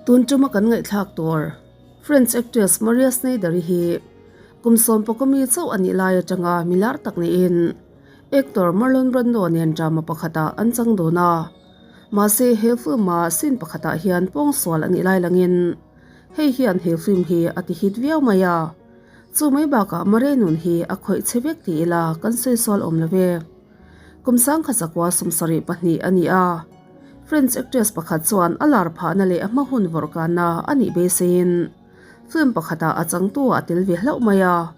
Tun tuma kan ngaihthlak tur French actress Maria Schneider-i hi kum sawmpakaw mi chauh a nih lai atanga milar tak niin actor Marlon Brando nen drama pakhatah an chang dun a. Mahse he film-a scene pakhatah hian pawngsual a nih lai langin hei hian he film hi a ti hit viau mai a. Chu mai bakah Maria nun hi a khawih chhe vek ti ila kan sawi sual awm lo ve. Kum sangkhat zakua 72 a ni a. French actress pakhat chuan a lar phahna leh a hma hun vawrh kanna a nih beiseiin film pakhatah a changtu a tel ve hlauh mai a.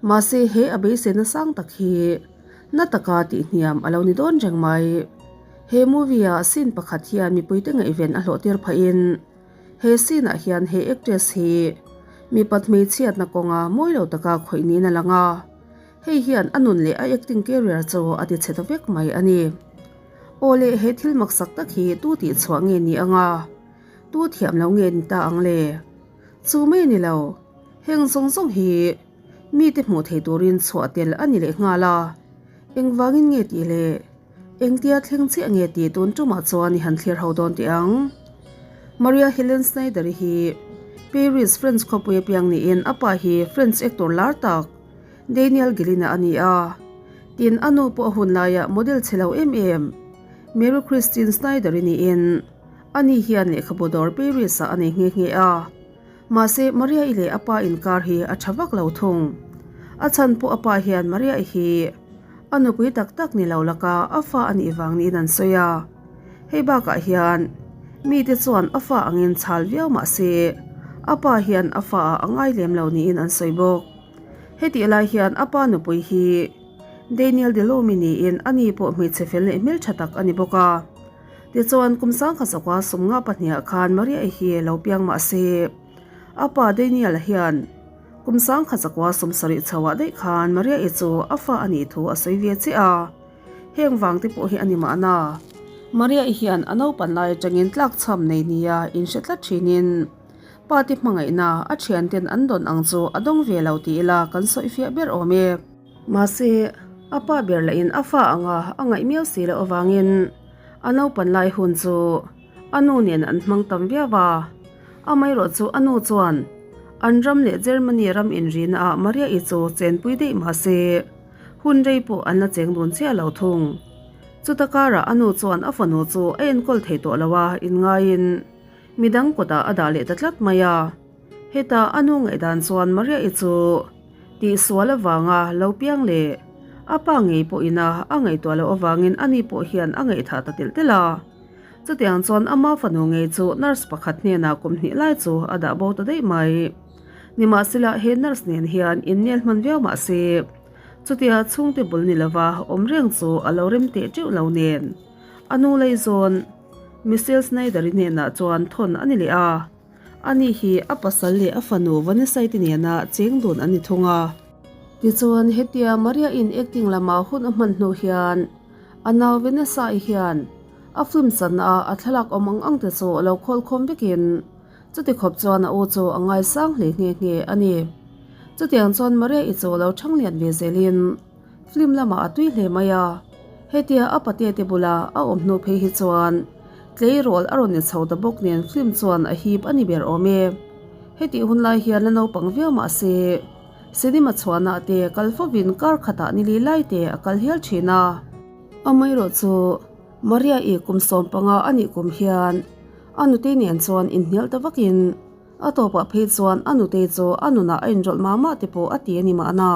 Mahse he a beiseina sang tak hi na taka tihhniam a lo ni dawn reng mai. He movie ah scene pakhat hian mipuite ngaihven a hlawh tir phahin he scene ah hian he actress hi mipat hmeichhiatna kawnga mawi lo taka khawih niin a lang a. Hei hian a nun leh a acting career chu a ti chhe ta vek mai a ni. Aw le, he thil maksak tak hi tu tih chhuah nge ni anga? Tu thiam lo nge ni ta ang le? Chu mai a ni lo, heng zawng zawng hi mite hmuh thei turin chhuah tel a ni leh nghal a. Engvangin nge tih le? Engtia thleng chiah nge tih tun tumah chuan i han thlir ho dawn teh ang. Maria Helen Schneider-i hi Paris, French khawpui apiang niin a pa hi French actor lar tak Daniel Gilina a ni a. Tin, a nu pawh a hun laiah model chhe lo em em Mary Christine Schneider-i niin ani hian lehkhabu dawr Paris-ah a nei nghe nghe a. Mahse, Maria-i leh a pa inkar hi a tha vak lo thung. A chhan pawh a pa hian Maria-i hi a nupui tak tak ni lo laka a fa a nih vang niin an sawi a. Hei bakah hian mite chuan a fa angin chhal viau mah se, a pa hian a fa ah a ngai lem lo niin an sawi bawk. Hetih lai hian a pa nupui hi Daniel Delhomme niin ani pawh hmeichhe fel leh hmeltha tak a ni bawk a. Tichuan, kum sangkhat zakua sumnga pahniha khan Maria-i hi lo piang mah se, a pa Daniel-a hian kum sangkhat zakua 70 chhoah daih khan Maria-i chu a fa a nih thu a sawi ve chiah a. Heng vang te pawh hi a ni mahna. Maria-i hian a naupan lai atangin tlakchham nei nia inhre tlat thinin, pa te hmangaihna a thianten an dawn ang chu a dawng ve lo ti ila kan sawifiah ber awm e. Mahse, a pa ber lahin a fa anga a ngaih miau si loh avangin a naupan lai hun chu a nu nen an hmang tam viau a. Amaherawh chu a nu chuan an ram leh Germany ram inrina ah Maria-i chu chenpui daih mahse, hun rei pawh an la cheng dun chiah lo thung. Chuta karah a nu chuan a fanu chu a enkawl thei tawh lo a, inngaiin midang kutah a dah leh ta tlat mai a. Heta a nu ngaihdan chuan Maria-i chu tihsual avanga lo piang leh a pa ngei pawhin a a ngaihtuah loh avangin ani pawh hian a ngaihthah ta telh telh a. Chutiang chuan ama fanu ngei chu nurse pakhat hnenah kum hnih lai chu a dah bo ta daih mai. Nimahsela he nurse nen hian innel hman viau mah se, chutia chhungte bul ni lova awm reng chu a lo rem teh teuh lo nen a nu leizawn Michelle Snyder-i hnenah chuan thawn a ni leh a. Ani hi a pasal leh a fanu Vanessa-i te nena cheng dun an ni thung a. Tichuan, hetia Maria-in acting lama hun a hman hnu hian a nau Vanessa-i hian a film channa a a thlalak awm ang ang te chu a lo khawl khawm vekin chuti khawp chuan a u chu a ngaisang hle nghe nghe a ni. Chutiang chuan Maria-i chu lo thang lian ve zelin film lamah a tui hle mai a. Hetia a pate te bula a awm hnu phei hi chuan Tleirawl a rawn ni chho ta bawk nen film chuan a hip a ni ber awm e. Hetih hun lai hian la naupang viau mah se, cinema chhuahna te kal fovin kar khatah ni li lai te a kal hial thin a. Amaherawh chu Maria-i kum 15 a nih kum hian a nutei nen chuan inhnial ta vakin a tawpah phei chuan a nutei chu a nunah a inrawlh mah mah te pawh a ti a ni mahna.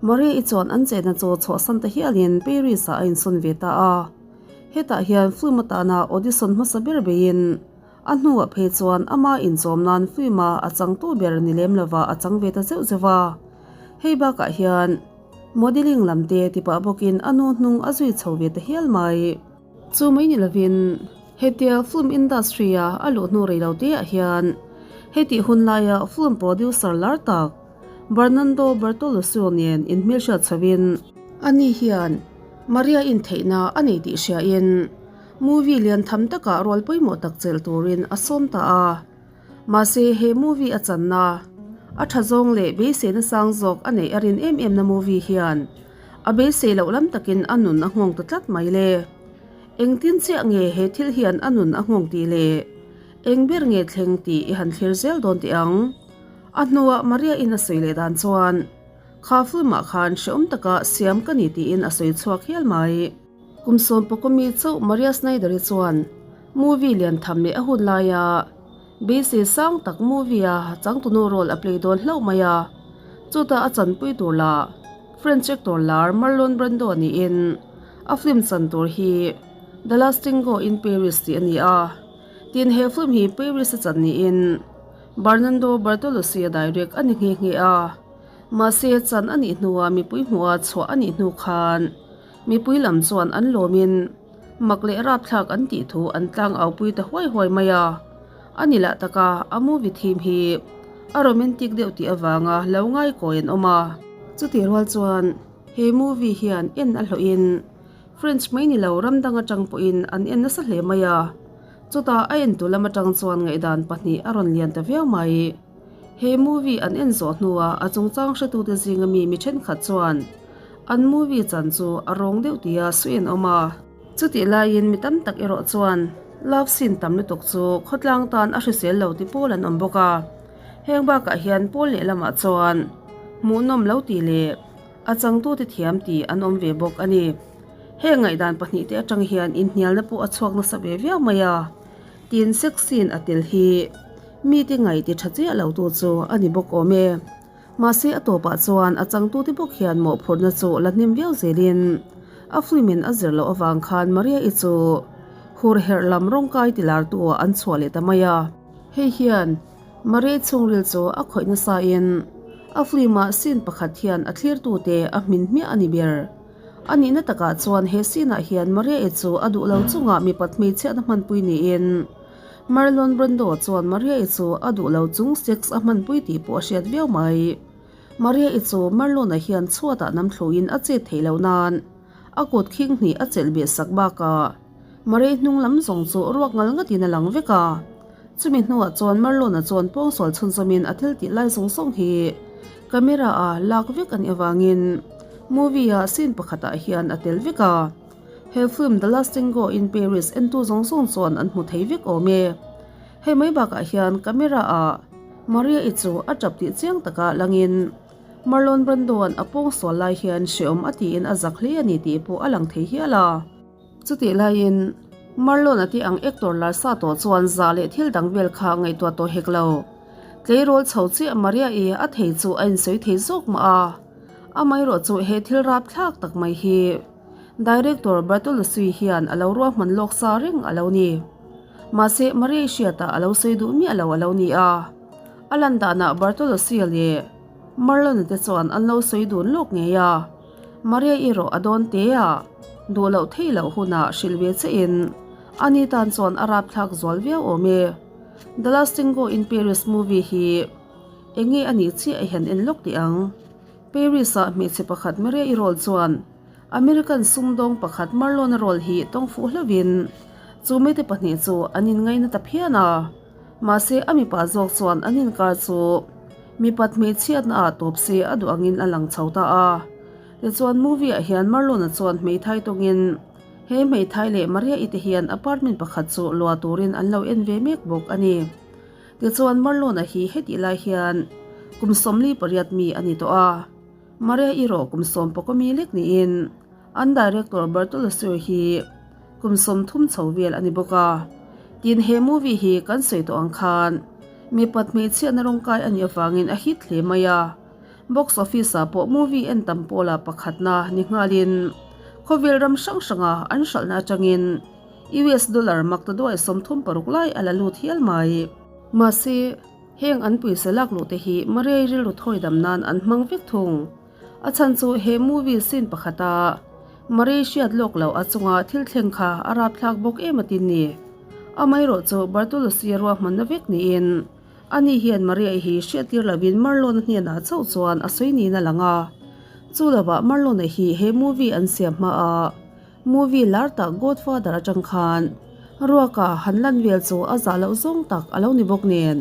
Maria-i chuan an chenna chu chhuahsan ta hialin Paris-ah a insawn ve ta a. Hetah hian film atana audition hmasa ber beiin a hnuah phei chuan ama inchawm nan film-a a changtu ber ni lem lova a chang ve ta zeuh zeuh a. Hei bakah hian modelling lam te ti pah bawkin a nu hnung a zui chho ve ta hial mai. Chu mai ni lovin hetia film industry-a a luh hnu rei lo teah hian hetih hun laia film producer lar tak Bernando Bertoluccio nen inhmelhriat chhoin ani hian Maria intheihna a nei tih hriain movie lian tham takah rual pawimawh tak chelh turin a sawm ta a. Mahse he movie a channa a tha zawng leh beiseina sang zawk a neih a rin em em na movie hian a beisei loh lam takin a nun a nghawng ta tlat mai le. Engtin chiah nge he thil hian a nun a nghawng tih le? Eng ber nge thleng tih i han thlir zel dawn teh ang. A hnuah Maria in a sawi leh dan chuan, Kha film-ah khan hrehawm taka siam ka ni tiin a sawi chhuak hial mai. Kum sawmpakawmi chauh Maria Snyder-i chuan movie lian tham leh a hun laia beisei sang tak movie-a changtunu role a play dawn hlauh mai a. Chutah a chanpui tur lah French actor lar Marlon Brando niin a film chan tur hi The Last Tango in Paris tih a ni a. Tin he film hi Paris-a chan niin Bernardo Bertolucci-a direct a ni nghe nghe a. Mahse chan a nih hnuah mipui hmuha chhuah a nih hnu khan Mipui lam chuan an lawmin mak leh rapthlak an tih thu an tlang aupui ta huai huai mai a. A ni lah taka a movie theme hi a romantic deuh tih avanga lo ngaikawi an awm a. Chutih rual chuan he movie hian en a hlawhin French mai ni lo ram dang atang pawhin an en nasa hle mai a. Chutah a entu lam atang chuan ngaihdan pahnih a rawn lian ta viau mai. He movie an en zawh hnuah a chungchang hretute zinga mi mi thenkhat chuan an movie chan chu a rawng deuh tia suih an awm a. Chutih laiin mi tam tak erawh chuan love scene tam lutuk chu khawtlang tan a hrisel lo ti pawl an awm bawk a. Heng bakah hian pawl lehlamah chuan hmuhnawm lo tih leh a changtute thiam tih an awm ve bawk a ni. Heng ngaihdan pahnihte atang hian inhnialna pawh a chhuak nasa ve viau mai a. Tin sex scene a tel hi mite ngaih ti tha chiah lo tu chu a ni bawk awm e. Mahse a tawpah chuan a changtute bawk hian mawhphurhna chu la hnem viau zelin a film in a zir loh avang khan Maria-i chu hur herh lam rawngkai ti lar tu ah an chhuah leh ta mai a. Hei hian Maria-i chhungril chu a khawih nasa in a film ah scene pakhat hian a thlirtute a hmin hmiah a ni ber. A nihna takah chuan he scene ah hian Maria-i chu a duh lo chungah mipat hmeichhiatna hmanpui niin Marlon Brando chuan Maria-i chu a duh lo chung sex a hmanpui tih pawh a hriat viau mai. Maria-i chu Marlon-a hian chhuatah nam thluin a chet theih loh nan a kut khing hnih a chelh beh sak bakah Maria-i hnung lam zawng chu ruak ngal ngatin a lang vek a. Chumi hnuah chuan Marlon-a chuan pawngsual chhunzawmin a thil tih lai zawng zawng hi camera-a lak vek a nih avangin movie-a scene pakhatah hian a tel vek a. He film The Last Tango in Paris entu zawng zawng chuan an hmu thei vek awm e. Hei mai bakah hian camera-a Maria-i chu a tap tih chiang taka langin Marlon Brando-a'n a pawngsual lai hian hreawm a tiin a zak hle a ni tih pawh a lang thei hial a. Chutih laiin Marlon a tih ang actor lar sa tawh chuan zah leh thil dang vel kha ngaihtuah tawh hek lo. Tleirawl chho chiah Maria-i a thei chu a insawi thei zawk mah a. Amaherawh chu he thil rapthlak tak mai hi Director Bartolosui hian a lo ruahman lawk sa reng a lo ni. Mahse Maria-i hriatah a lo sawi duh miah lo a lo ni a. A lan danah Bartolosuia leh Marlon-a te chuan an lo sawi dun lawk ngei a. Maria erawh a dawn te a, duh loh theih loh hunah hrilh ve che in ani tan chuan a rapthlak zual viau awm e. The Last Tango in Paris movie hi enge a nih chiah i han en lawk teh ang. Paris ah hmeichhe pakhat Maria i role chuan American sumdawng pakhat Marlon-a role hi tawng fuh hlauhin chu mite pahnih chu an inngaina ta phian a. Mahse a mipa zawk chuan an inkar chu mipat hmeichhiatna ah tawp se a duh angin a lang chho ta a. Tichuan movie ah hian Marlon-a chuan hmeithai tawngin he hmeithai leh Maria-i te hian apartment pakhat chu luah turin an lo en ve mek bawk a ni. Tichuan Marlon-a hi hetih lai hian kum 48 mi a ni tawh a. Maria-i erawh kum sawmpakaw mi lek niin an director Bartolosio hi kum 30 chho vel a ni bawk a. Tin he movie hi kan sawi tawh ang khan mipat hmeichhiatna rawngkai a nih avangin a hit hle mai a. Box office ah pawh movie en tam pawla pakhatna ni nghalin khawvel ram hrang hranga an hralhna atangin US dollar mak ta duai 36 lai a la lut hial mai. Mahse, heng an pawisa lak luh te hi Maria-i rilru thawi dam nan an hmang vek thung. A chhan chu he movie scene pakhata Maria-i hriat lawk loh a chunga thil thleng kha a rapthlak bawk em a tin ni. Amaherawh chu Bartolosi-a ruahmanna vek niin Ani hian Maria-i hi hriattir lovin Marlon-a hnenah chauh chuan a sawi niin a lang a. Chu lovah Marlon-a hi he movie an siam hmaa movie lar tak Godfather atang khan ruaka han lan vel chu a zah loh zawng tak a lo ni bawk nen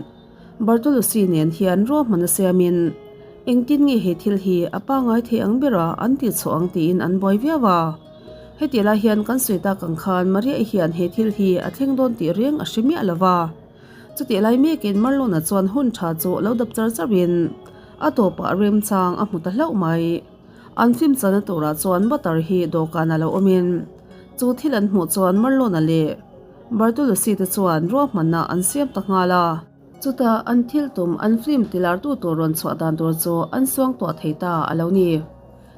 Bartolucci nen hian ruahman a siamin engtin nge he thil hi a pangngai thei ang bera an tihchhuah ang tiin an buai viau a. Hetiah lai hian kan sawi tak ang khan Maria-i hian he thil hi a thleng dawn tih reng a hre miah lo va. Chutih lai mekin Marlon-a chuan hun tha chu lo dap char charin a tawpah remchang a hmu ta hlauh mai. An film chana turah chuan butter hi dawhkanah lo awmin chu thil an hmuh chuan Marlon-a leh Bartolucci te chuan ruahmanna an siam ta nghal a. Chutah an thil tum an film tilartu tur rawn chhuah dan tur chu an suangtuah thei ta a lo ni.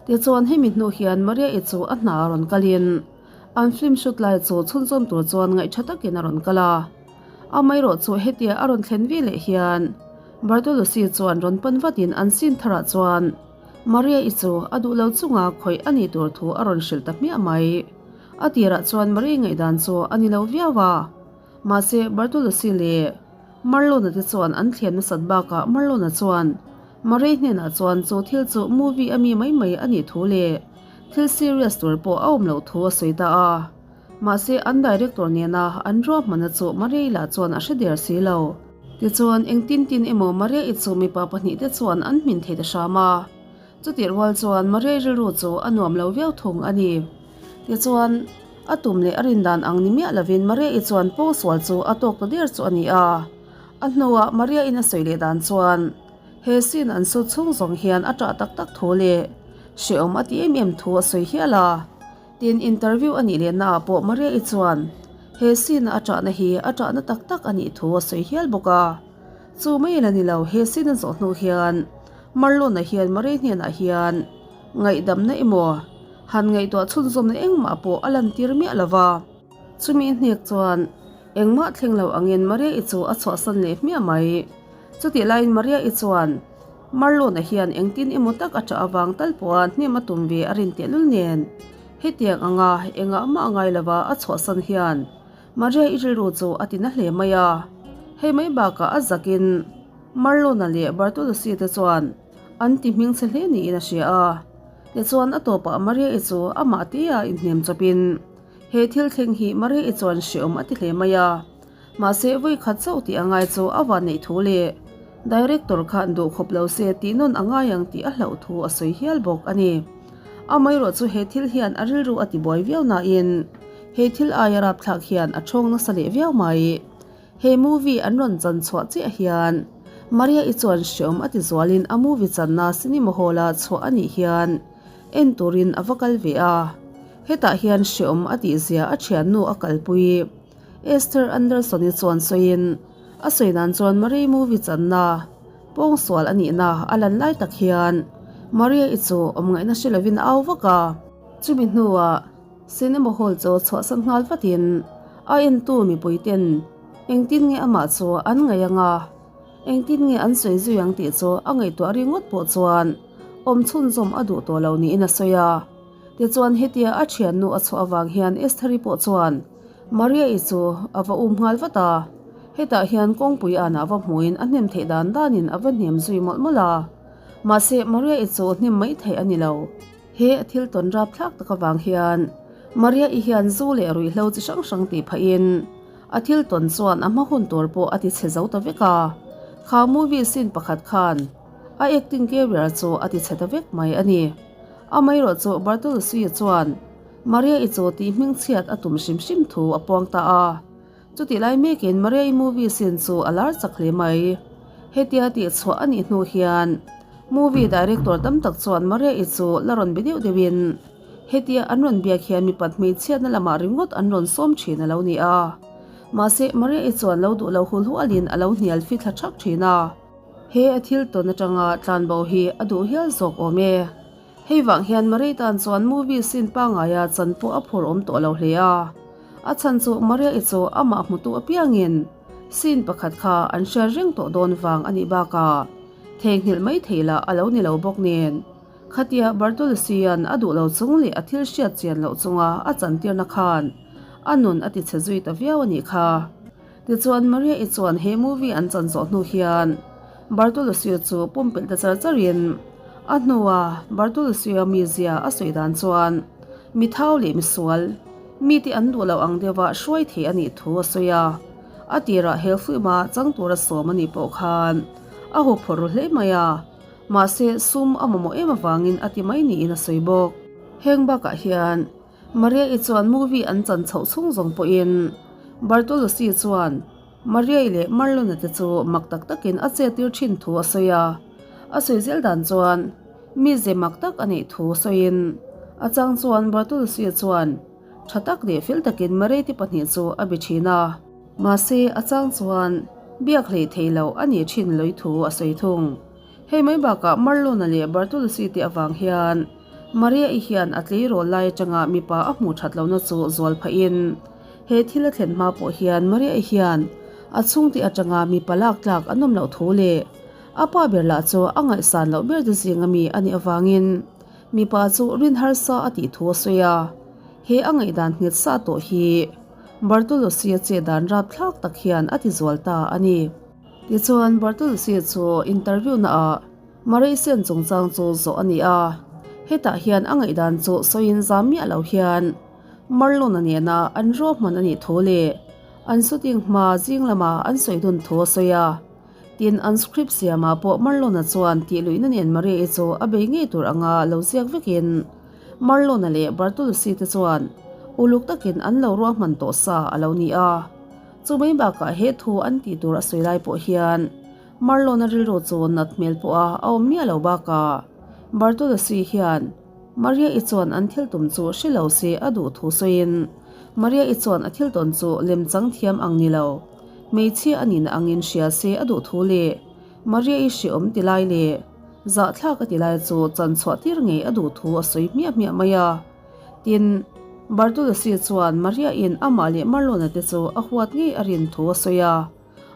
Tichuan hemi hnu hian Maria-i chu a hna a rawn kalin an film shoot lai chu chhunzawm tur chuan ngaihtha takin a rawn kal a. Amaherawh chu hetia a rawn thlen ve leh hian Bartolucci chuan rawn pan vatin an scene tharah chuan Maria-i chu a duh lo chunga khawih a nih tur thu a rawn hrilh ta hmiah mai. A tirah chuan Maria-i ngaihdan chu a ni lo viau a. Mahse Bartolucci leh Marlon-a te chuan an thlen nasat bakah Marlon-a chuan Maria-i hnenah chuan chu thil chu movie a mi mai mai a nih thu leh thil serious tur pawh a awm loh thu a sawi ta a. Mahse, an director nena an ruahmanna chu Maria-i lah chuan a hre der si lo. Tichuan, engtin tin emaw Maria-i chu mipa pahnihte chuan an hmin thei ta hram a. Chutih rual chuan Maria-i rilru chu a nuam lo viau thung a ni. Tichuan, a tum leh a rin dan ang ni miah lovin Maria-i chuan pawngsual chu a tawk ta der chu a ni a. A hnuah Maria-in a sawi leh dan chuan he scene an sut chhung zawng hian a ṭah tak tak thu leh hrehawm a ti em em thu a sawi hial a. Tin, interview a nih lehna ah pawh Maria-i chuan he scene a ṭahna hi a ṭahna tak tak a nih thu a sawi hial bawk a. Chu mai la ni lo, he scene a zawh hnu hian Marlon-a hian Maria hnenah hian ngaihdamna emaw han ngaihtuah chhunzawmna engmah pawh a lantir miah lo va. Chumi hnek chuan engmah thleng lo angin Maria-i chu a chhuahsan leh hmiah mai. Chutih laiin Maria-i chuan Marlon-a hian engtin emaw tak a ṭah avang tal pawha hnem a tum ve a rin tehlul nen, hetiang anga engah mah a ngai lova a chhuahsan hian Maria-i rilru chu a ti na hle mai a. Hei mai bakah a zakin Marlon-a leh Bartolucci te chuan an ti hming che hle niin a hria a. Tichuan a tawpah Maria-i chu amah tia inhnem chawpin he thil thleng hi Maria-i chuan hreawm a ti hle mai a. Mahse vawi khat chauh tih a ngai chu a van neih thu leh Director khan duh khawp lo se tih nawn a ngai ang tih a hlauh thu a sawi hial bawk a ni. Amaherawh chu he thil hian a rilru a tibuai viau nain he thil aia rapthlak hian a thawng nasa leh viau mai. He movie an rawn chan chhuah chiah hian Maria-i chuan hreawm a ti zualin a movie channa cinema hall-a chhuah a nih hian en turin a va kal ve a. Hetah hian hreawm a tihzia a thiannu a kalpui. Esther Anderson-i chuan sawiin, a sawi dan chuan Marie movie channa pawngsual a nihna a lan lai tak hian Maria-i chu awm ngaihna hre lovin a au vak a. Chumi hnuah cinema hall chu chhuahsan nghal vatin a entu mipuiten engtin nge amah chu an ngaih ang a, engtin nge an sawi zui ang tih chu a ngaihtuah ringawt pawh chuan awm chhunzawm a duh tawh lo niin a sawi a. Tichuan hetia a thiannu a chhuah avang hian Estheri pawh chuan Maria-i chu a va um nghal vat a, hetah hian kawngpui anah va hmuin a hnem theih dan danin a va hnem zui mawlh mawlh a. Mahse Maria-i chu hnem mai theih a ni lo. He a thil tawn rap thlak tak avang hian Maria-i hian zu leh ruihhlo chi hrang hrang tih phahin a thil tawn chuan a hma hun tur pawh a ti chhe zo ta vek a. Kha movie scene pakhat khan a acting career chu a ti chhe ta vek mai a ni. Amaherawh chu Bartolosui chuan Maria-i chu tih hming chhiat a tum hrim hrim thu a puang ta a. Chutih lai mekin Maria-i movie scene chu a lar chak hle mai. Hetia tih chhuah a nih hnu hian movie director tam tak chuan Maria-i chu la rawn be deuh deuhin hetia an rawn biak hian mipat hmeichhiatna lamah ringawt an rawn sawm thin a lo ni a. Mahse Maria-i chuan lo duh lo hul hualin a lo hnial fithla thak thin a. He a thil tawn atanga tlanbo hi a duh hial zawk awm e. Hei vang hian Maria tan chuan movie scene pangaia chan pawh a phur awm tawh lo hle a. A chhan chu Maria-i chu amah hmutu apiangin scene pakhat kha an hriat reng tawh dawn vang a nih bakah theihnghilh mai thei lah a lo ni lo bawk nen. Khatia Bartolucci-a'n a duh lo chung leh a thil hriat chian loh chunga a chantirna khan a nun a tichhe zui ta viau a nih kha. Tichuan Maria-i chuan he movie an chan zawh hnu hian Bartolosio chu pumpelh ta char charin a hnua Bartolosio mizia a sawi dan chuan mi thau leh misual mite an duh loh ang deuha hruai thei a nih thu a sawi a. A tirah he film-a chang tura sawm a nih pawh khan a huphawrh ru hle mai a, mahse sum a mamawh em avangin a ti mai niin a sawi bawk. Heng bakah hian Maria-i chuan movie an chan chhoh chhung zawng pawhin Bartolossi chuan. Maria-i leh Marlon-a te chu mak tak takin a chet tir thin thu a sawi a. A sawi zel dan chuan mize mak tak a neih thu sawiin a chang chuan Bartolomeo chuan tha tak leh fel takin Maria-i te pahnih chu a be thin a. Mahse a chang chuan biak hleih theih loh a nih thin lawih thu a sawi thung. Hei mai bakah Marlon-a leh Bartolomeo te avang hian Maria-i hian a tleirawl lai atanga mipa a hmuh that lohna chu zual phahin he thil a thlen hma pawh hian Maria-i hian a chhungte atanga mipa lak tlak an awm loh thu leh a pa ber lah chu a ngaihsan loh ber te zinga mi a nih avangin mipa chu rin harsa a tih thu a sawi a. He a ngaihdan nghet sa tawh hi Bartolomeo che dan rapthlak tak hian a ti zual ta a ni. Tichuan Bartolomeo chu interview naah Malaysian chungchang chu zawh a ni a, hetah hian a ngaihdan chu sawiin zam miah lo hian Marlon-a nena an ruahman a nih thu leh an shooting hma zing lama an sawi dun thu a sawi a. Tin, an script siamah pawh Marlon-a chuan tih luihna nen Maria-i chu a bei ngei tur anga lo ziak vekin Marlon-a leh Bartolucci te chuan uluk takin an lo ruahman tawh sa a lo ni a. Chu mai bakah he thu an tih tur a sawi lai pawh hian Marlon-a rilru chu nat hmel pawh a a awm miah lo bakah Bartolomeo hian Maria-i chuan an thil tum chu hre lo se a duh thu sawiin Maria-i chuan a thil tawn chu lemchang thiam ang ni lo, hmeichhia a nihna angin hria se a duh thu leh Maria-i hreawm ti lai leh zahthlak a ti lai chu chan chhuah tir ngei a duh thu a sawi hmiah hmiah mai a. Tin, Bartolomeo chuan Maria-in amah leh Marlon-a te chu a huat ngei a rin thu a sawi a.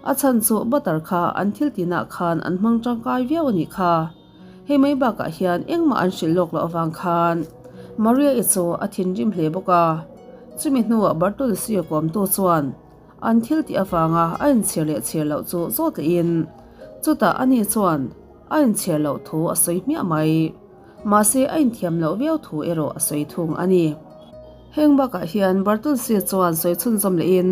A chhan chu butter kha an thil tinah khan an hmang tangkai viau a nih kha. Hei mai bakah hian engmah an hrilh lawk loh avang khan Maria-i chu a thinrim hle bawk a. Chumi hnuah Bartolomeo kawmtu chuan an thil tih avanga a inchhir leh chhir loh chu zawt lehin chutah ani chuan a inchhir loh thu a sawi hmiah mai. Mahse a inthiam loh viau thu erawh a sawi thung a ni. Heng bakah hian Bartolomeo chuan sawi chhunzawm lehin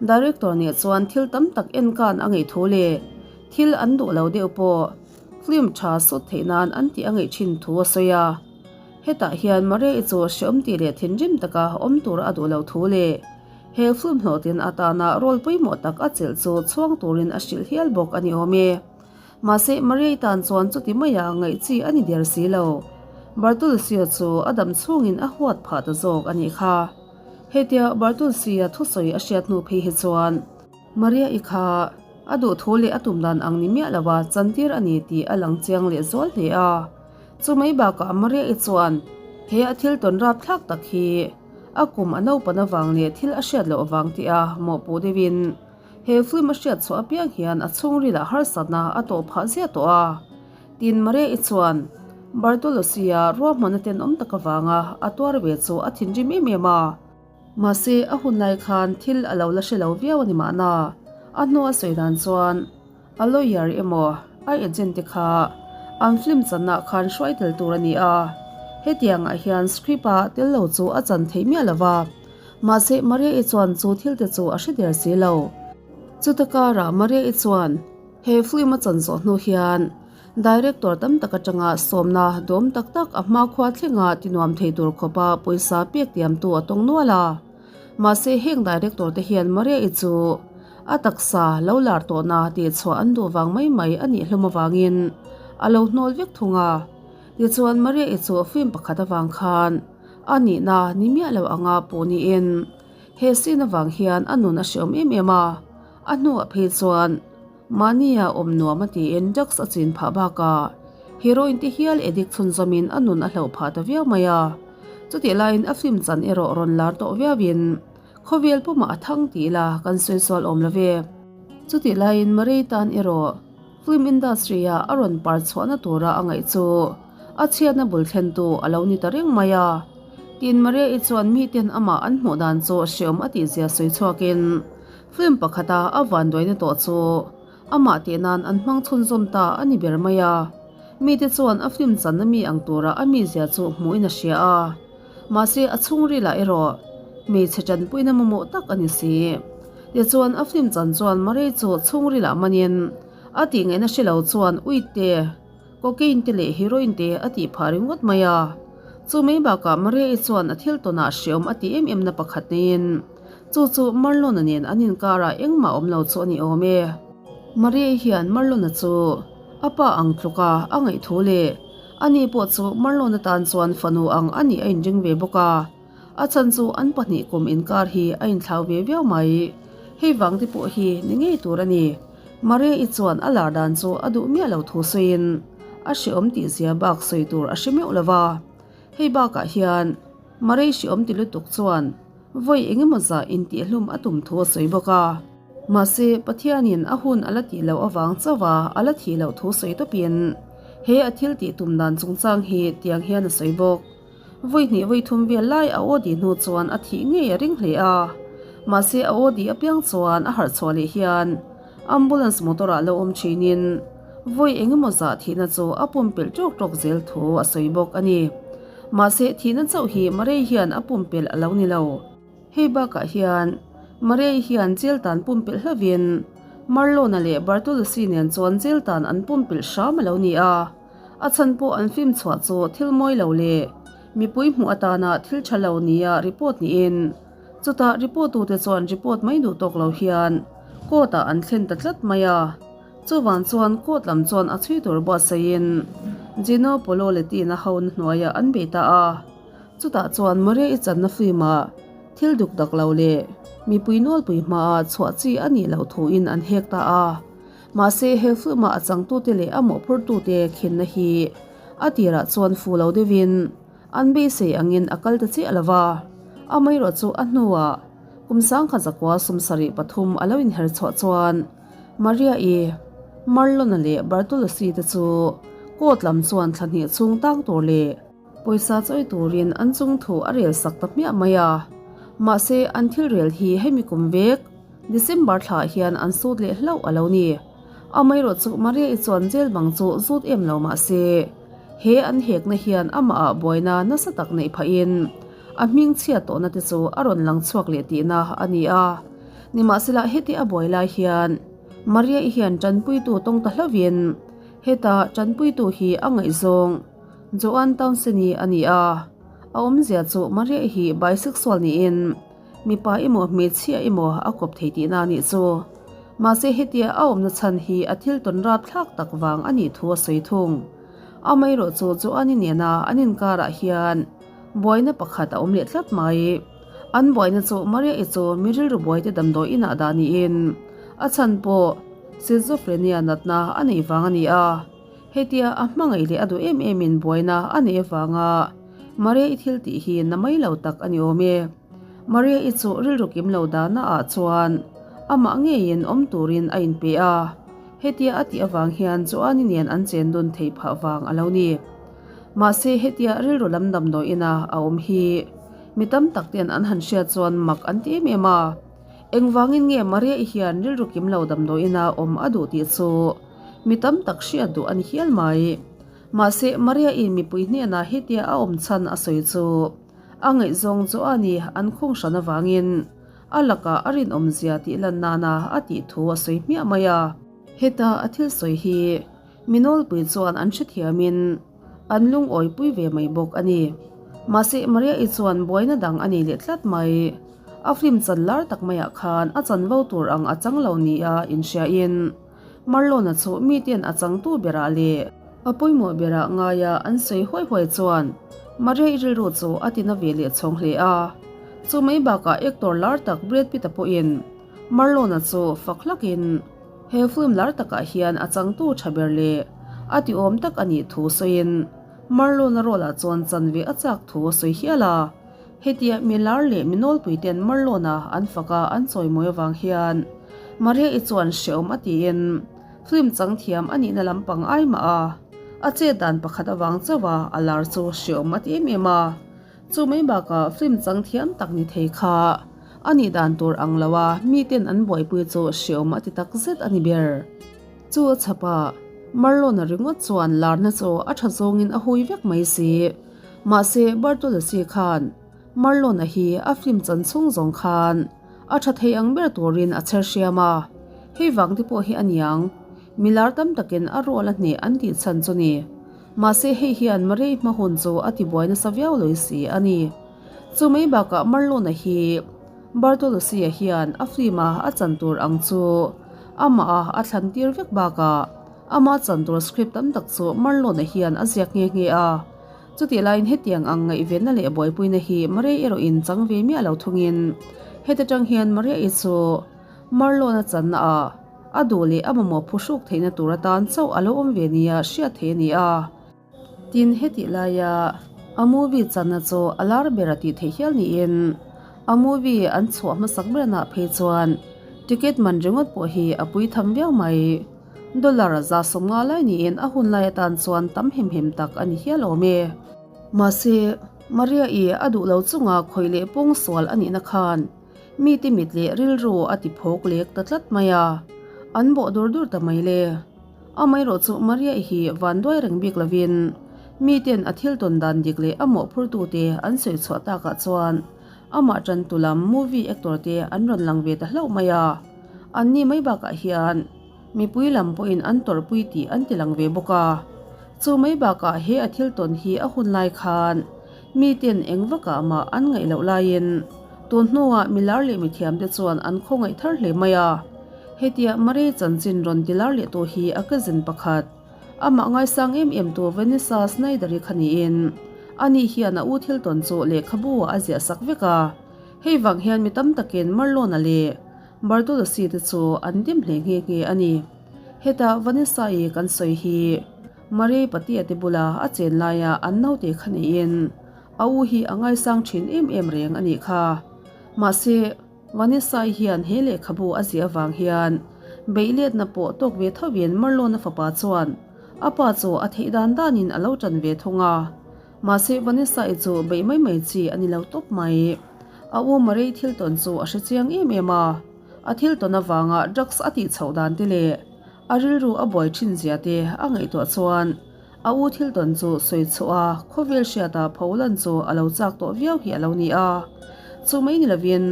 Director nih chuan thil tam tak enkan a ngaih thu leh thil an duh lo deuh pawh film tha sut theih nan an tih a ngaih thin thu a sawi a. Hetah hian Maria-i chu hreawm tih leh thinrim taka awm tur a duh lo thu leh he film hlawhtlin atana role pawimawh tak a chelh chu chhuang turin a hrilh hial bawk a ni awm e. Mahse Maria-i tan chuan chuti maia ngaih chi a ni der si lo. Bartolomeo chu a dam chhungin a huat phah ta zawk a nih kha. Hetia Bartolomeo thusawi a hriat hnu phei hi chuan Maria-i kha a duh thu leh a tum dan ang ni miah lova chantir a ni tih a lang chiang leh zual hle a. Chu mai bakah Maria-i chuan he a thil tawn rapthlak tak hi a kum a naupan avang leh thil a hriat loh avang tih a mawhpuh deuhin he film a hriat chhuah apiang hian a chhungrilah harsatna a tawh phah ziah tawh a. Tin Maria-i chuan Bartolomeo-a ruahmanna tenawm tak avanga a tuar ve chu a thinrim em em a. Mahse, a hun lai khan thil a lo la hre lo viau a ni mahna, a hnua sawi dan chuan a lawyer emaw a agent te kha an film channa khan hruai tel tur a ni a. Hetiangah hian script-a tel lo chu a chan theih miah lo va, mahse Maria-i chuan chu thil te chu a hre der si lo. Chuta karah Maria-i chuan He film a chan zawh hnu hian director tam tak atanga sawmna dawm tak tak a hmakhua thlenga tinuam thei tur khawpa pawisa pek tiamtu a tawng nual a. Mahse heng director te hian Maria-i chu a taksa lo lar tawhna tihchhuah an duh vang mai mai a nih hlawm avangin a lo hnawl vek thung a. Tichuan Maria-i chu film pakhat avang khan a nihna ni miah lo anga puh niin he scene avang hian a nun a hreawm em em a. A hnuah phei chuan mahnia awm nuam a tiin drugs a chin phah bakah heroin te hial addict chhunzawmin a nun a hloh phah ta viau mai a. Chutih laiin a film chan erawh rawn lar tawh viauin khawvel pumah a thang tih ila kan sawi sual awm lo ve. Chutih laiin Murray tan erawh film industry ah a rawn par chhuahna tura a ngaih chu a chhiatna bul thlentu a lo ni ta reng mai a. Tin Maria-i chuan miten amah an hmuh dan chu hreawm a tihzia sawi chhuakin Film pakhata a vanduaina tawh chu amah tih nan an hmang chhunzawm ta a ni ber mai a. Mite chuan a film channa mi ang tura a mizia chu hmuhin a hria a. Mahse a chhungrilah erawh hmeichhe tanpuina mamawh tak a ni si. Tichuan a film chan chuan Murray chu chhungrilah manin a tih ngaihna hre lo chuan uite, Cocaine te leh heroin te a tih phah ringawt mai a. Chu mai bakah Maria-i chuan a thil tawnah hreawm a ti em em na pakhat neiin. Chu chu Marlon-a nen an inkarah engmah awm lo chu a ni awm e. Maria-i hian Marlon-a chu a pa ang tluka a ngaih thu leh ani pawh chu Marlon-a tan chuan fanu ang a nih a inring ve bawk a. A chhan chu an pahnih kum inkar hi a inthlau ve viau mai. Hei vang te pawh hi ni ngei tur a ni. Maria-i chuan a lar dan chu a duh miah lo thu sawiin a hreawm tih zia bak sawi tur a hre meuh lo va. Hei bakah hian Maria hreawm ti lutuk chuan vawi eng emaw zah intihhlum a tum thu a sawi bawk a. Mahse, Pathianin a hun a la tih loh avang chauha a la thih loh thu sawi tawpin he a thil tih tum dan chungchang hi tiang hian a sawi bawk. Vawi hnih vawi thum vel lai a aw dih hnu chuan a thih ngei a ring hle a. Mahse a aw dih apiang chuan a harh chhuah leh hian ambulance motor ah lo awm thinin vawi eng emaw zah thihna chu a pumpelh tawk tawk zel thu a sawi bawk a ni. Mahse thihna chauh hi Marei hian a pumpelh a lo ni lo. Hei bakah hian Marei hian jail tan pumpelh hlovin Marlon-a leh Bartolucci nen chuan jail tan an pumpelh hram a lo ni a. A chhan pawh an film chhuah chu thil mawi lo leh mipui hmuh atana thil tha lo nia report niin chutah report tute chuan report mai duh tawk lo hian court ah an thlen ta tlat mai a. Chuvang chuan court lam chuan a chhui tur buatsaihin Gino Pololetti-na ho na hnuaiah an bei ta a. Chutah chuan Maria i channa film ah thil duk dak lo leh mipui nawlpui hmaah chhuah chi a nih loh thuin an hek ta a. Mahse, he film-a a changtute leh a mawhphurtute khenna hi a tirah chuan fu lo deuhin an beisei angin a kal ta chiah lo va. Amaherawh chu a hnuah kum sangkha zakua 73 a lo inher chhuah chuan Maria-i, Marlon-a leh Bartolosi te chu court lam chuan thla hnih chhung tang tur leh pawisa chawi turin an chung thu a rel sak ta hmiah mai a. Mahse, an thil rel hi hemi kum vek December thla hian an sut leh hlauh a lo ni. Amaherawh chu Maria-i chuan jail bang chu zut em lo mah se, he an hekna hian amahah buaina nasa tak neih phahin a hming chhiat tawhna te chu a rawn lang chhuak leh tihna a ni a. Nimahsela heti a buai lai hian Maria-i hian tanpuitu tawng ta hlauhin heta tanpuitu hi a ngaihzawng Joan Townsend-i a ni a. A awmzia chu Maria-i hi bisexual niin Mipa emaw hmeichhia emaw a kawp thei tihna a nih chu. Mahse hetia a awmna chhan hi a thil tawn rapthlak tak vang a nih thu a sawi thung. Amaherawh chu Joani nena an inkarah hian buaina pakhat a awm leh tlat mai. An buaina chu Maria-i chu mi rilru buaite damdawi inah dah niin a chhan pawh schizophrenia natna a neih vang a ni a. Hetia a hmangaih leh a duh em emin buaina a neih avanga Maria-i thil tih hi na mai lo tak a ni awm e. Maria-i chu rilru kim lo dahna ah chuan amah ngeiin awm turin a inpe a, hetia a tih avang hian Joani nen an chen dun thei phah vang a lo ni. Mahse hetia rilru lam damdawiina a awm hi mi tam tak ten an han hriat chuan mak an ti em em a. Engvangin nge Maria-i hian rilru kim lo damdawiina awm a duh tih chu mi tam tak hriat duh a ni hial mai. Mahse Maria-i mipui hnenah hetia a awm chhan a sawi chu A ngaihzawng chu a ni, an khung hran avangin a lakah a rinawmzia tih lan nana a tih thu a sawi hmiah mai a. Heta a thil sawi hi mi nawlpui chuan an hrethiamin an lungawipui ve mai bawk a ni. Mahse Maria-i chuan buaina dang a nei leh tlat mai. A film chan lar tak maiah khan a chanvo tur ang a chang lo nia inhriain Marlon-a chu miten a changtu berah leh a pawimawh berah ngaia an sawi huai huai chuan Maria-i rilru chu a tina ve leh chhawng hle a. Chu mai bakah actor lar tak Brad Pitt-a pawhin Marlon-a chu fak hlakin he film lar takah hian a changtu tha ber leh a tiawm tak a nih thu sawiin Marlon-a role-ah chuan chanve a chak thu a sawi hial a. Hetia mi lar leh mi nawlpuiten Marlon-a an fak a an chawimawi avang hian Maria-i chuan hreawm a tiin film chang thiam a nihna lampang ai mah a, a chet dan pakhat avang chauh a a lar chu hreawm a ti em em a. Chu mai bakah film chang thiam tak ni thei kha a nih dan tur ang lo a miten an buaipui chu hreawm a ti tak zet a ni ber. Chu a chhap a, Marlon-a ringawt chuan larna chu a tha zawngin a hui vek mai si. Mahse, Bartolasi khan Marlon-a hi a film chan chhung zawng khan a tha thei ang ber turin a chher hriam a, hei vang te pawh hi a niang, mi lar tam takin a rual a hneh an tih chhan chu ni. Mahse, hei hian Maria-i hma hun chu a tibuai nasa viau lawih si a ni. Chu mai bakah Marlon-a hi. Bartolozzi-a hian a film-a a chan tur ang chu amah a a thlan tir vek bakah ama chan tur script tam tak chu Marlon-a hian a ziak nghe nghe a. Chutih laiin hetiang ang ngaihvenna leh buaipuina hi Maria erawhin chang ve miah lo thungin heta tang hian Maria-i chu Marlon-a channa ah a duh leh a mamawh phuhruk theihna tur atan chauh a lo awm ve nia hriat theih a ni a. Tin, hetih laia a movie channa chu a lar ber a tih theih hial niin a movie an chhuah hmasak berna phei chuan ticket man ringawt pawh hi a pui tham viau mai. Dollar 150 lai niin a hun lai atan chuan tam hem hem tak a ni hial awm e. Mahse, Maria-i a duh lo chunga khawih leh pawng sual a nihna khan mite mit leh rilru a ti phawk lek ta tlat mai a, an bawh dur dur ta mai le. Amaherawh chu Maria-i hi van duai reng bik lovin miten a thil tawn dan dik leh a mawhphurtute an sawi chhuah takah chuan amah tantu lam movie actor te an rawn lang ve ta hlauh mai a. Anni mai bakah hian mipui lam pawhin an tawrhpui tih an ti lang ve bawk a. Chu mai bakah he a thil tawn hi a hun lai khan miten eng vakah mah an ngaih loh laiin tun hnuah milar leh mithiamte chuan an khawngaih thar hle mai a. Hetia Murray chanchin rawn ti lar leh tu hi a cousin pakhat, amah ngaisang em em tu Vanessa Snyder-i kha niin, ani hian a u thil tawn chu lehkhabu ah a ziah sak vek a. Hei vang hian mi tam takin Marlon-a leh Bartolozzi te chu an dim hle nghe nghe a ni. Heta Vanessa-i kan sawi hi Murray patia te bula a chen laia an naute kha niin, a u hi a ngaisang thin em em reng a nih kha. Mahse. Vanessa-i hian he lehkhabu a ziah avang hian beihletna pawh tawk ve thovin Marlon-a fapa chuan a pa chu a theih dan danin a lo tan ve thung a. Mahse Vanessa-i chu beih mai mai chi a ni lo tawp mai. A u Murray thil tawn chu a hre chiang em em a, a thil tawn avanga drugs a tih chhoh dan te leh a rilru a buai thin zia te a ngaihtuah chuan a u thil tawn chu sawi chhuah a, khawvel hriata pholan chu a lo chak tawh viau hi a lo ni a. Chu mai ni lovin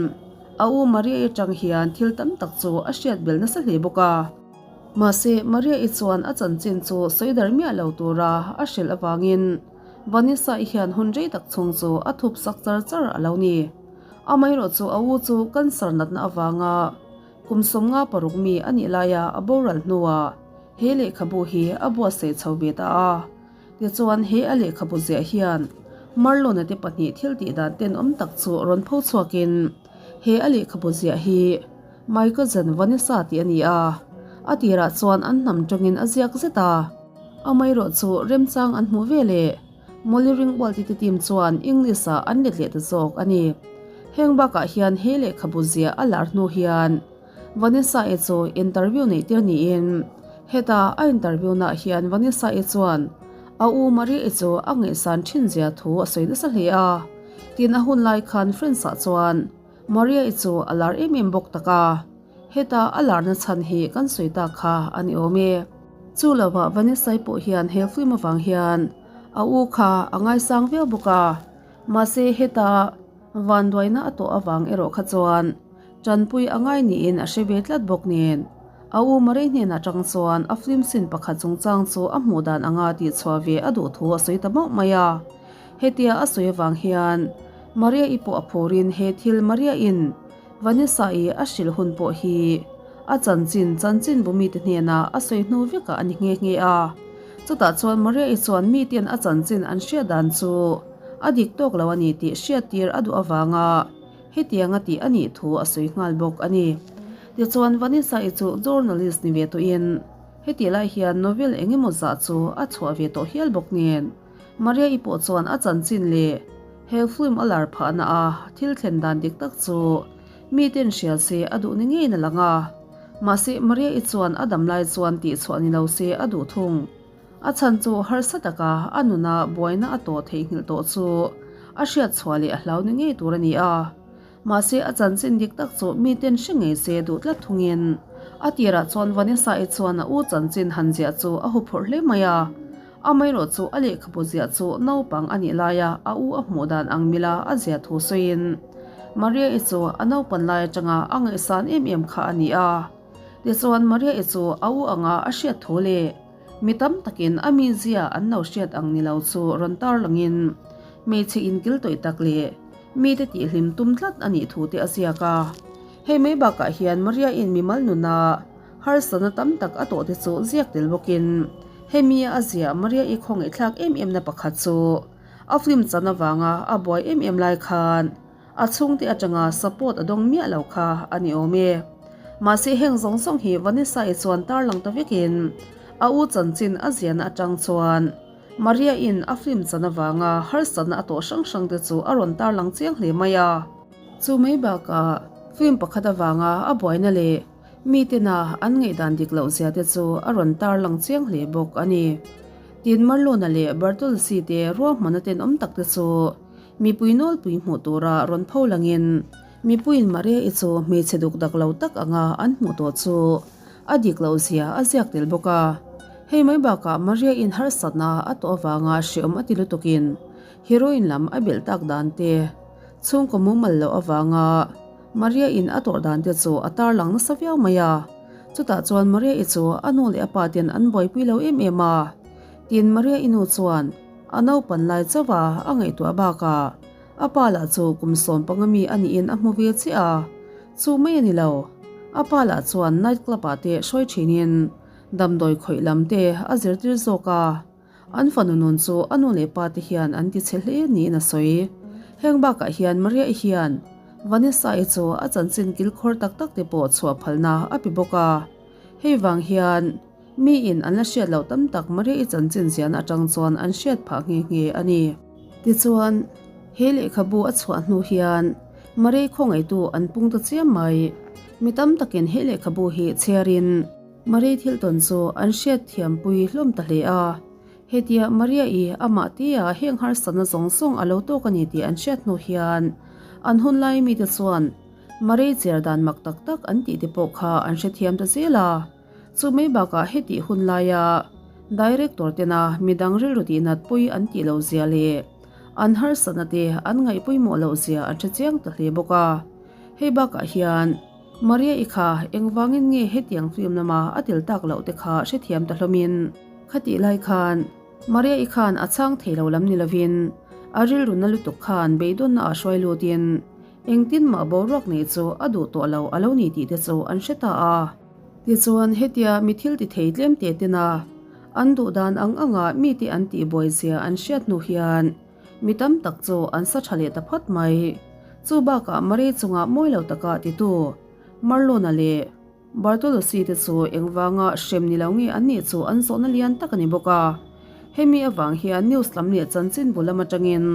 a u Maria-i atang hian thil tam tak chu a hriat belh nasa hle bawk a. Mahse, Maria-i chuan a chanchin chu sawi dar miah lo tura a hrilh avangin Vanessa-i hian hun rei tak chhung chu a thup sak char char a lo ni. Amaherawh chu a u chu cancer natna avanga kum 56 mi a nih laia a boral hnuah he lehkhabu hi a buatsaih chho ve ta a. Tichuan, he a lehkhabu ziah hian Marlon-a te pahnih thil tih dan tenawm tak chu rawn pho chhuakin he a lehkhabu ziah hi My Cousin Vanessa tih a ni a, a tirah chuan an hnam tawngin a ziak zet a. Amaherawh chu remchang an hmuh ve leh Molly Ringwald-i te team chuan English-ah an let leh ta zawk a ni. Heng bakah hian he lehkhabu ziah a lar hnu hian Vanessa-i chu interview neih tir niin heta a interview naah hian Vanessa-i chuan a u Maria-i chu a ngaihsan thin zia thu a sawi nasa hle a. Tin a hun lai khan Friends-ah chuan Maria-i chu a lar em em bawk tak a, heta a larna chhan hi kan sawi tak kha a ni awm e. Chu lovah Vanessa-i pawh hian he film avang hian a u kha a ngaisang viau bawk a, mahse heta vanduaina a tawh avang erawh kha chuan Tanpui a ngai niin a hre ve tlat bawk nen, a u Murray hnen atang chuan a film scene pakhat chungchang chu a hmuh dan anga tihchhuah ve a duh thu a sawi ta mauh mai a. Hetia a sawi avang hian Maria-i pawh a phurin he thil Maria-in Vanessa-i a hrilh hun pawh hi a chanchin chanchin bu mite hnenah a sawi hnu vekah a ni nghe nghe a. Chutah chuan Maria-i chuan miten a chanchin an hriat dan chu a dik tawk lo a ni tih hriattir a duh avanga Hetiang a tih a nih thu a sawi nghal bawk a ni. Tichuan Vanessa-i chu journalist ni ve tawhin hetih lai hian novel eng emaw zah chu a chhuah ve tawh hial bawk nen Maria-i pawh chuan a chanchin leh he film a lar phahna a thil thlen dan dik tak chu miten hria se a duh ni ngeiin a lang a. Mahse Maria-i chuan a dam lai chuan tihchhuah ni lo se a duh thung. A chhan chu harsa taka a nuna buaina a tawh theihnghilh tawh chu a hriat chhuah leh a hlau ni ngei tur a ni a. Mahse a chanchin dik tak chu miten hre ngei se duh tlat thungin a tirah chuan Vanessa-i chuan a u chanchin han ziah chu a huphurh hle mai a. Amaherawh chu a lehkhabu ziah chu naupang a nih laia a u a hmuh dan ang mila a ziah thu sawiin Maria-i chu a naupan lai atanga a ngaihsan em em kha a ni a. Tichuan Maria-i chu a u anga a hriat thu leh Mi tam takin a mizia an lo hriat ang ni lo chu rawn tar langin hmeichhe inkil tawih tak leh mite tihhlim tum tlat a nih thu te a ziak a. Hei mai bakah hian Maria-in mimal nuna harsatna tam tak a tawh te chu ziak tel bawkin hemi a ziah Maria-i khawngaihthlak em em na pakhat chu a film chan avanga a buai em em lai khan a chhungte atanga support a dawng miah lo kha a ni awm e. Mahse heng zawng zawng hi Vanessa-i chuan tarlang ta vekin a u chanchin a ziahna atang chuan Maria-in a film chan avanga harsatna a tawh hrang hrang te chu a rawn tarlang chiang hle mai a. Chu mai bakah film pakhat avanga a buaina leh mitena an ngaihdan dik loh zia te chu a rawn tarlang chiang hle bawk a ni. Tin Marlon-a leh Bartolsi te ruahmanna tenawm tak te chu mipui nawlpui hmuh tura rawn pho langin mipuiin Maria-i chu hmeichhe duk dak lo tak anga an hmuh tawh chu a dik loh zia a ziak tel bawk a. Hei mai bakah Maria-in harsatna a tawh avanga hreawm a ti lutukin heroin lam a belh tak dan te, Chhungkaw mumal loh avanga Maria in a tawrh dan te chu a tarlang nasa viau mai a. Chutah chuan Maria i chu a nu leh a pa ten an buaipui lo em em a. Tin Maria i nu chuan a naupan lai chauh a a ngaihtuah bakah a pa lah chu kum 15 mi a niin a hmu ve chiah a. Chu mai a ni lo, a pa lah chuan night club ah te hruai thinin damdawi khawih lam te a zirtir zawk a. An fanu nun chu a nu leh pa te hian an ti chhe hle niin a sawi. Heng bakah hian Maria-i hian Vanessa-i chu a chanchin kilkhawr tak tak te pawh chhuah phalna a pe bawk a. Hei vang hian miin an la hriat loh tam tak Maria-i chanchin ziahna atang chuan an hriat phah nghe nghe a ni. Tichuan, he lehkhabu a chhuah hnu hian Maria-i khawngaihtu an pung ta chiam mai. Mi tam takin he lehkhabu hi chhiarin, Marie thil tawn chu an hriat thiampui hlawm ta hle a. Hetia Maria-i amah tia heng harsatna zawng zawng a lo tawk a ni tih an hriat hnu hian an hun lai mite chuan Marie cher dan mak tak tak an tih te pawh kha an hrethiam ta zel a. Chu mai bakah hetih hun laia director tena midang rilru tihnat pui an tih loh zia leh an harsatna te an ngaih pawimawh loh zia an hre chiang ta hle bawk a. Hei bakah hian. Maria-i kha engvangin nge hetiang film lama a tel tak loh te kha hrethiam ta hlawmin khatih lai khan Maria-i khan a chhang thei lo lam ni lovin a rilru na lutuk khan beidawnna ah hruai lutin engtin mah boruak nei chu a duh tawh lo a lo ni tih te chu an hre ta a. Tichuan hetia mi thil ti thei tlem te tena an duh dan ang anga mite an tihbuai zia an hriat hnu hian Mi tam tak chu an sa tha leh ta phawt mai. Chu bakah Marie chungah mawi lo taka titu Marlon-a leh Bartolosi te chu engvanga hrem ni lo nge an nih chu an zawhna lian tak a ni bawk a. Hemi avang hian news lam leh chanchinbu lam atangin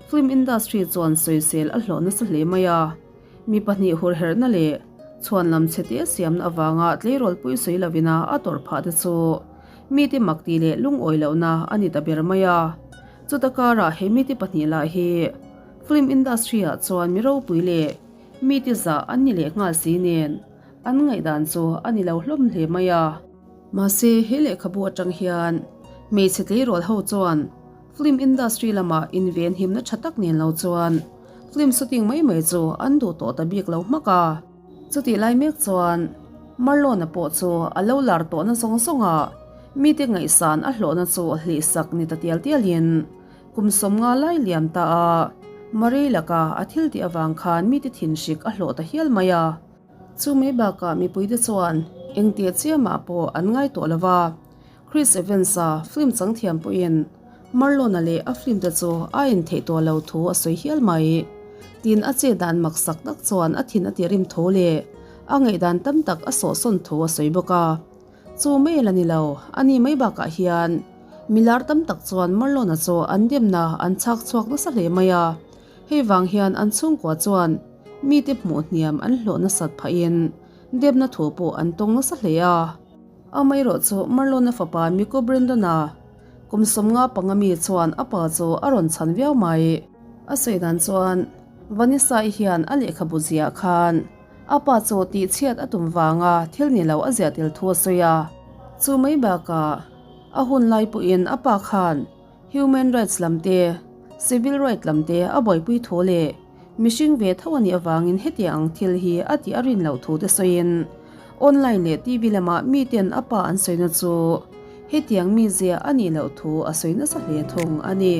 film industry chuan sawisel a hlawh nasa hle mai a. Mi pahnih hurherhna leh chhuanlam chhe te siamna avanga tleirawlpui sawi lovina a tawrh phah te chu mite mak tih leh lungawi lohna a ni ta ber mai a. Chuta karah he mite pahnih lah hi film industry ah chuan mi ropui leh mite zah an ni leh nghal si nen an ngaihdan chu a ni lo hlawm hle mai a. Mahse he lehkhabu atang hian hmeichhe tleirawl ho chuan film industry lamah inven himna tha tak nen lo chuan film shooting mai mai chu an duh tawh ta bik lo hmak a. Chutih lai mek chuan Marlon-a pawh chu a lo lar tawhna zawng zawng ah mite ngaihsan a hlawhna chu hlihsak ni ta tial tialin kum 50 lai liam ta a Marie laka a thil tih avang khan mite thinhrik a hlawh ta hial mai a. Chu mai bakah mipuite chuan engtia chiamah pawh an ngai tawh lo va, Chris Evans-a film changthiam pawhin Marlon-a leh a film te chu a en theih tawh lo thu a sawi hial mai. Tin, a che dan maksak tak chuan a thin a ti rim tho leh a ngaihdan tam tak a sawhsawn thu a sawi bawk a. Chu mai la ni lo, ani mai bakah hian milar tam tak chuan Marlon-a chu an demna an chhak chhuak nasa hle mai a. Hei vang hian an chhungkua chuan mite hmuh hniam an hlawh nasat phahin demna thu pawh an tawng nasa hle a. Amaherawh chu Marlon-a fapa Miko Brandon-a kum 55 mi chuan a pa chu a rawn chhan viau mai. A sawi dan chuan Vanessa-i hian a lehkhabu ziah khan a pa chu tihchhiat a tum vanga thil ni lo a ziah tel thu a sawi a. Chu mai bakah a hun lai pawhin a pa khan Human rights lam te, civil right lam te a buaipui thu leh mihring ve tho a nih avangin hetiang ang thil hi a tih a rin loh thu te sawiin online leh TV lamah miten a pa an sawina chu hetiang mizia a nih loh thu a sawi nasa hle thung a ni.